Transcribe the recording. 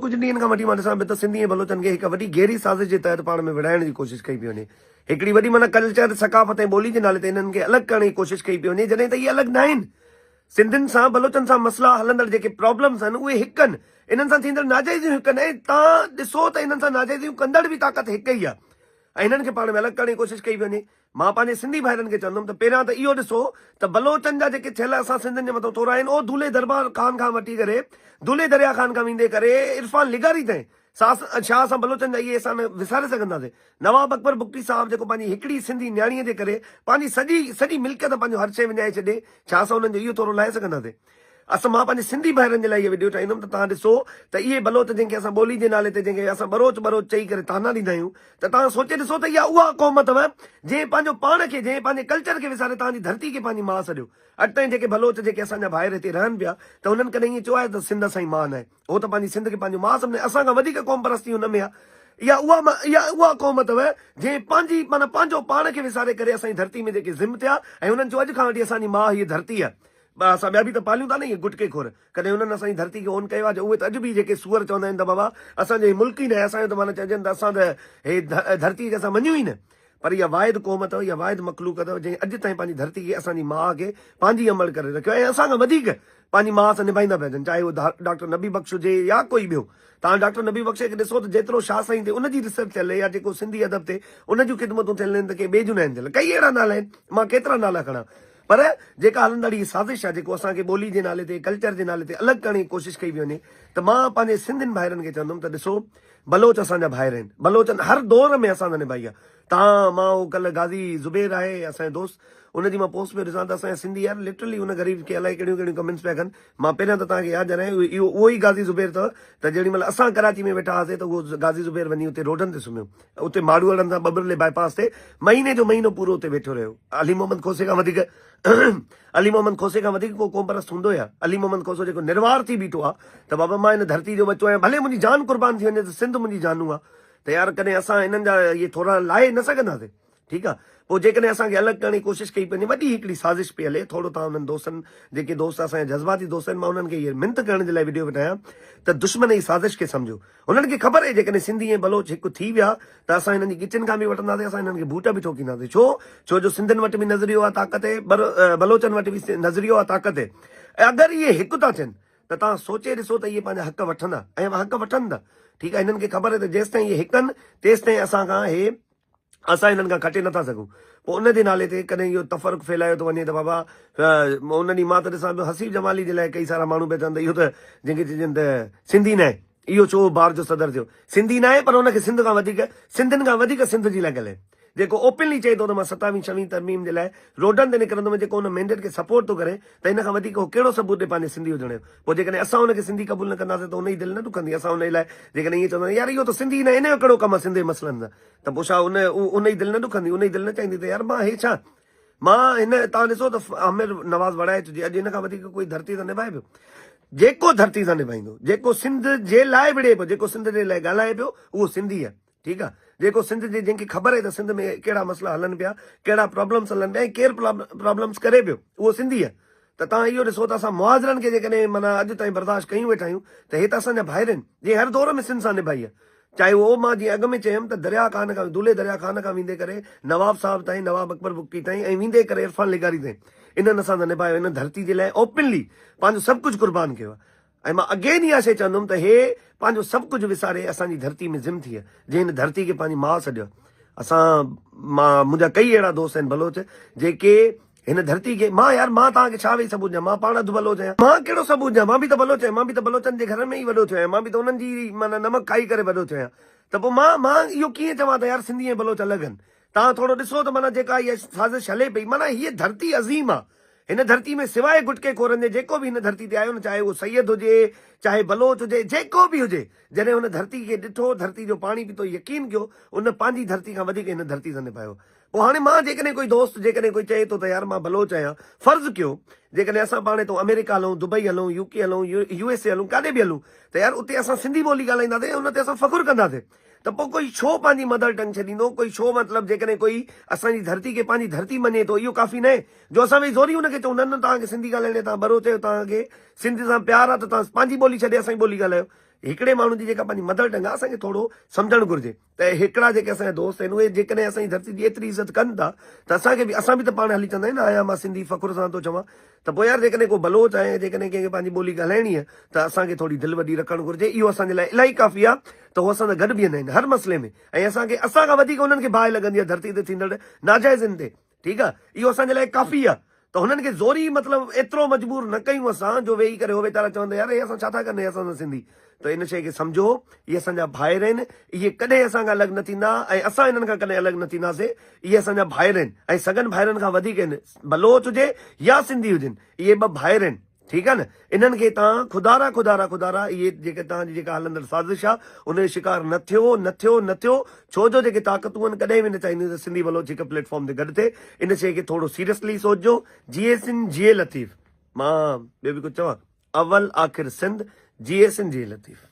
ڪجهه ڏينهن کان وٺي مان ڏسان پيو ته سنڌي ۽ بلوچن کي هڪ وڏي گهري سازش جي تحت پاڻ ۾ وڙهائڻ جي ڪوشش ڪئي پئي وڃي. هڪڙي وڏي معنيٰ ڪلچر، ثقافت ۽ ٻولي جي نالي تي انهن کي الڳ ڪرڻ جي ڪوشش ڪئي پئي وڃي جڏهن ته اهي الڳ ناهن. سنڌين سان بلوچن سان مسئلا هلندڙ جيڪي پرابلمز آهن اهي هڪ آهن. انهن سان ٿيندڙ ناجائزيون هڪ آهن ۽ تان ڏسو ته انهن سان ناجائزيون ڪندڙ به طاقت هڪ ئي آهي ۽ انهن کي پاڻ ۾ الڳ ڪرڻ جي ڪوشش ڪئي پئي وڃي. مان پنهنجي سنڌي ڀائرن کي چوندم ته پهريان ته اهو ڏسو ته بلوچن جا جيڪي ٿيل اسان سنڌين جي مٿان ٿورا آهن اهو دولهي دربار خان کان وٺي ڪري دولهي دريا خان کان ويندي ڪري عرفان لغاري تائين ساس شاهه اسان بلوچن جا اهي احسان وساري سگهنداسين نواب اڪبر بگٽي صاحب جيڪو پنهنجي هڪڙي سنڌي نياڻي جي ڪري پنهنجي سڄي سڄي ملڪيت پنهنجو هر شيء وڃائي ڇڏي ڇا اسان انهن جو اهو ٿورو لاهي سگهنداسين اسان مان پنهنجي سنڌي ڀائرن جي لاء هيء وڊيو ٺاهيندم ته توهان ڏسو ته اهي بلوچ جن کي اسان ٻولي جي نالي تي جن کي اسان ٻروچ ٻروچ چئي ڪري طعنا ڏيندا آهيون ته توهان سوچي ڏسو ته اها اها قوم اٿو جنهن پنهنجو پاڻ کي جنهن پنهنجي ڪلچر کي وساري توهان جي ڌرتي کي پنهنجي ماء سڏيو. اڄ تائين جيڪي بلوچ جيڪي اسان جا ڀائر هتي رهن پيا ته انهن ڪڏهن ائين چيو آهي ته سنڌ اسان جي ماء ناهي. هو ته پنهنجي سنڌ کي پنهنجو ماء سمجهن اسان کان وڌيڪ قوم پرستي هن ۾ آهي. اها اها اها اها قوم اٿو جنهن پنهنجي معنيٰ پنهنجو پاڻ کي وساري ڪري اسان جي ڌرتي ۾ جيڪي ذم ٿيا ۽ انهن چيو اڄ کان وٺي اسان جي ماء هيء ڌرتي آهي. اسان ٻيا به ته پاليون ٿا نه اهي گٽڪي خور. ڪڏهن انهن اسان جي ڌرتي کي اون ڪيو آهي جو اهي ته اڄ به جيڪي سوئر چوندا آهن ته بابا اسان جو هي ملڪ ئي ناهي اسان جو ته معنيٰ چئجن ته اسان ته هي ڌرتي کي اسان مڃيون ئي نه. پر اها واحد قوم اٿو اها واحد مخلوق اٿو جنهن اڄ تائين پنهنجي ڌرتي کي اسان جي ماء کي پنهنجي امڙ ڪري رکيو آهي ۽ اسان کان وڌيڪ پنهنجي ماء سان نڀائيندا پيا اچن چاهي اهو ڊاڪٽر نبي بخش هجي يا ڪوئي ٻيو. توهان ڊاڪٽر نبي بخش کي ڏسو ته جيترو شاهه سائين تي ان جي ريسرچ ٿيل يا جيڪو سنڌي ادب تي ان جون خدمتون ٿيل آهن ته ڪنهن ٻئي جون ناهن ٿيل. ڪئي اهڙا نالا آهن مان ڪيترا نالا کڻان. پر جيڪا هلندڙ هي سازش آهي جيڪو اسان کي ٻولي جي نالي تي ڪلچر جي نالي تي الڳ ڪرڻ جي ڪوشش ڪئي پئي وڃي ته مان پنهنجي سنڌين ڀائرن کي چوندم ته ڏسو بلوچ اسان جا ڀائر آهن بلوچن هر دور ۾ اسان سان نڀائي آهي تان مان هو ڪلهه غازي زبير آهي اسان جو دوست ان جي مان پوسٽ پيو ڏسان ته اسان جا سنڌي يار لٽرلي ان غريب کي الائي ڪهڙيون ڪهڙيون ڪمينٽس پيا ڪن مان پهريان ته توهان کي ياد ڏياريان اهو اهو ئي غازي زبير اٿو ته جيڏي مهل اسان ڪراچي ۾ ويٺا هئاسي ته اهو غازي زبير وڃي اتي روڊن تي سمهيو اتي ماڙوئڙن سان ٻٻرلي باء پاس تي مهيني جو مهينو پورو اتي ويٺو رهيو. علي محمد کوسي کان وڌيڪ علي محمد کوسي کان وڌيڪ ڪو قومپرست هوندو يا؟ علي محمد کوسو جيڪو نروار ٿي بيٺو آ ته بابا مان هن ڌرتي جو ٻچو آهيان ڀلي منهنجي جان قربان ٿي وڃي ته سنڌ منهنجي جانو آ ته يار ڪڏهن اسان هنن جا اهي ٿورا لاهي نه سگهنداسين. ٺيڪ آ پوء جيڪڏهن اسان کي الڳ ڪرڻ جي ڪوشش ڪئي پئي وڃي وڏي هڪڙي سازش پئي هلي ٿورو توهان انهن دوستن جيڪي دوست اسان جا جذباتي دوست آهن مان انهن کي هيء منت ڪرڻ جي لاء وڊيو پيو ٺاهيان ته دشمن جي سازش کي سمجهو هنن کي خبر آهي جيڪڏهن سنڌي ۽ بلوچ هڪ ٿي ويا ته اسان هنن جي ڳچين کان به وٺنداسين اسان هنن کي بوٽ به ٺوڪينداسين ڇو ڇو جو سنڌين وٽ به نظريو آ طاقت آهي بلوچن وٽ به نظريو آ طاقت آهي ۽ اگر اهي هڪ ٿا ٿين ته توهان سوچي ڏسو ته اهي پنهنجا حق وٺندا ۽ حق وٺن ٿا ٺيڪ آهي هنن کي خبر آهي ته جيستائين اهي هڪ آهن تيستائين اسان کان هي اسان هنن کان کٽي نٿا سگهون. پوء ان جي نالي تي ڪڏهن اهو تفرق ڦهلايو ٿو وڃي ته بابا ان ڏينهن مان ته ڏسان پيو حسيب جمالي جي لاء ڪئي سارا ماڻهو پيا چون ته اهو ته جنهن کي چئجن ته سنڌي ناهي اهو ڇو بار جو صدر ٿيو. سنڌي ناهي پر ان کي سنڌ کان وڌيڪ سنڌين کان وڌيڪ سنڌ جي لڳل آهي. جيڪو اوپنلي چئي ٿو ته مان ستاويهين ڇويهين ترميم جي لاء روڊن تي نڪرندم جيڪو ان مينڊيٽ کي سپورٽ ٿو ڪري ته ان کان وڌيڪ هو ڪهڙو ثبوت ڏي پنهنجي سنڌي هجڻ جو. پوء جيڪڏهن اسان ان کي سنڌي قبول نه ڪنداسين ته ان جي دل نه ڏکندي اسان ان جي لاء جيڪڏهن ائين چونداسين يار اهو ته سنڌي ناهي ان جو ڪهڙو ڪم آهي سنڌ جي مسئلن سان. ته پوء ڇا ان ان جي دل نه ڏکندي، ان جي دل نه چاهيندي ته يار مان هي ڇا مان هن تان ڏسو ته عامر نواز وڙائچ جي اڄ هن کان وڌيڪ ڪوئي ڌرتي سان نڀائي پيو. جيڪو ڌرتي سان نڀائيندو، جيڪو سنڌ جي لاء وڙهي پيو، جيڪو سنڌ جي لاء ڳالهائي پيو اهو سنڌي آهي. ٺيڪ آهي. جيڪو سنڌ جي جنهن کي خبر آهي ته سنڌ ۾ ڪهڙا مسئلا هلن پيا، ڪهڙا پرابلمس هلن پيا ۽ ڪير پرابلمس ڪري پيو اهو سنڌي آهي. ته توهان اهو ڏسو ته اسان مهاجرن کي جيڪڏهن معنيٰ اڄ تائين برداشت ڪيون ويٺا آهيون ته هي ته اسان جا ڀائر آهن جنهن هر دور ۾ سنڌ سان نڀائي آهي. چاهي اهو مان جيئن اڳ ۾ چيم ته درياء خان کان دولهي درياء خان کان ويندي ڪري نواب صاحب تائين نواب اڪبر بگٽي تائين ۽ ويندي ڪري عرفان لغاري تائين انهن اسان سان نڀايو انهن ڌرتي جي لاء اوپنلي پنهنجو سڀ ڪجهه قربان ڪيو آهي ۽ مان اگين اها شيء چوندم ته هي پنهنجو سڀ ڪجهه وساري اسان جي ڌرتي ۾ ضم ٿي جنهن هن ڌرتي کي پنهنجي ماء سڏيو اسان مان منهنجا ڪئي اهڙا دوست آهن بلوچ جيڪي هن ڌرتي کي مان يار مان توهان کي ڇا ويهي ثبوت ڏيان مان پاڻ اڌ بلوچ آهيان مان ڪهڙو ثبوت ڏيان مان به ته بلوچ آهيان مان به ته بلوچن جي گهرن ۾ ئي وڏو ٿيو آهيان مان به ته انهن جي ئي معنيٰ نمڪ کائي ڪري وڏو ٿيو آهيان ته پوء مان مان اهو ڪيئن چوان ته يار سنڌي ۽ بلوچ الڳ آهن توهان ٿورو ڏسو ته معنيٰ جيڪا هيء سازش هلي پئي معنيٰ هيء ڌرتي عظيم آهي هن ڌرتي ۾ سواء گٽڪي خورن جي جيڪو به هن ڌرتي تي آيو نه چاهي اهو سيد هجي چاهي بلوچ هجي جيڪو به هجي جڏهن هن ڌرتي کي ڏٺو ڌرتي جو پاڻي پيتو يقين ڪيو ان پنهنجي ڌرتي کان وڌيڪ هن ڌرتي سان نڀايو پوء هاڻي مان جيڪڏهن ڪوئي دوست جيڪڏهن ڪوئي چئي ٿو ته يار مان بلوچ آهيان فرض ڪيو جيڪڏهن اسان پاڻ هتو آمريڪا هلون دبئي هلون يو ڪي هلون يو ايس اي هلون ڪاڏي به هلون ته يار اتي اسان سنڌي ٻولي ڳالهائينداسين ۽ ان تي اسان فخر ڪنداسين ته پوء ڪوئي ڇو پنهنجي مدر ٽنگ ڇڏيندو ڪوئي ڇو مطلب جيڪڏهن ڪوئي اسان جي ڌرتي کي پنهنجي ڌرتي مڃي ٿو اهو ڪافي ناهي جو اسان ويهي زوري ان کي چئون نه نه توهان کي سنڌي ڳالهائڻي آهي توهان بلوچ آهيو توهان کي سنڌ سان پيار آهي ته توهان پنهنجي ٻولي ڇڏي اسان جي ٻولي ڳالهايو. هڪڙي ماڻهو جي جيڪا پنهنجي مدر ٽنگ آهي اسان کي ٿورو سمجهڻ گهرجي ته هڪڙا جيڪي اسان جا دوست آهن اهي جيڪڏهن اسان جي ڌرتي جي ايتري عزت ڪن ٿا ته اسان کي به اسان به ته پاڻ هلي چوندا آهيون نه آهيان مان سنڌي فخر سان ٿو چوان ته پوء يار جيڪڏهن ڪو بلوچ آهي جيڪڏهن ڪنهن کي پنهنجي ٻولي ڳالهائڻي آهي ته اسان کي ٿوري دل وڏي رکڻ گهرجي اهو اسان جي لاء الاهي ڪافي آهي ته هو اسان سان گڏ بيهندا آهن هر مسئلي ۾ ۽ اسان کي اسان کان وڌيڪ انهن کي باهه لڳندي آهي ڌرتي تي ٿيندڙ ناجائزين تي ٺيڪ آ اهو اسان جي لاء ڪافي آ ته هنن کي زوري مطلب ايترو مجبور نه ڪيون اسان جو ويهي ڪري هو ويچارا چون ته يار هي اسان ڇا ٿا ڪن هي اسان سان سنڌي ته ان شيء کي سمجهو اهي اسان جا ڀائر آهن اهي ڪڏهن اسان کان الڳ نه ٿيندا ۽ اسان انهن کان ڪڏهن الڳ نه ٿينداسين اهي اسان جا ڀائر آهن ۽ سڳن ڀائرن کان وڌيڪ آهن بلوچ هجي يا سنڌي هجن اهي ٻه ڀائر آهن ٺيڪ آ نه انهن کي توهان خدارا خدارا خدارا اهي جيڪي توهان جي جيڪا هلندڙ سازش آ ان جو شڪار نه ٿيو نه ٿيو نه ٿيو ڇو جو جيڪي طاقتون آهن ڪڏهن به نه چاهينديون ته سنڌي بلوچ هڪ پليٽ فارم تي گڏ ٿئي ان شيء کي ٿورو سيريسلي سوچجو جيئي سنڌ جيئي لطيف مان ٻيو به ڪجهه چوان اول آخر سنڌ جيئي سنڌ جيئي لطيف.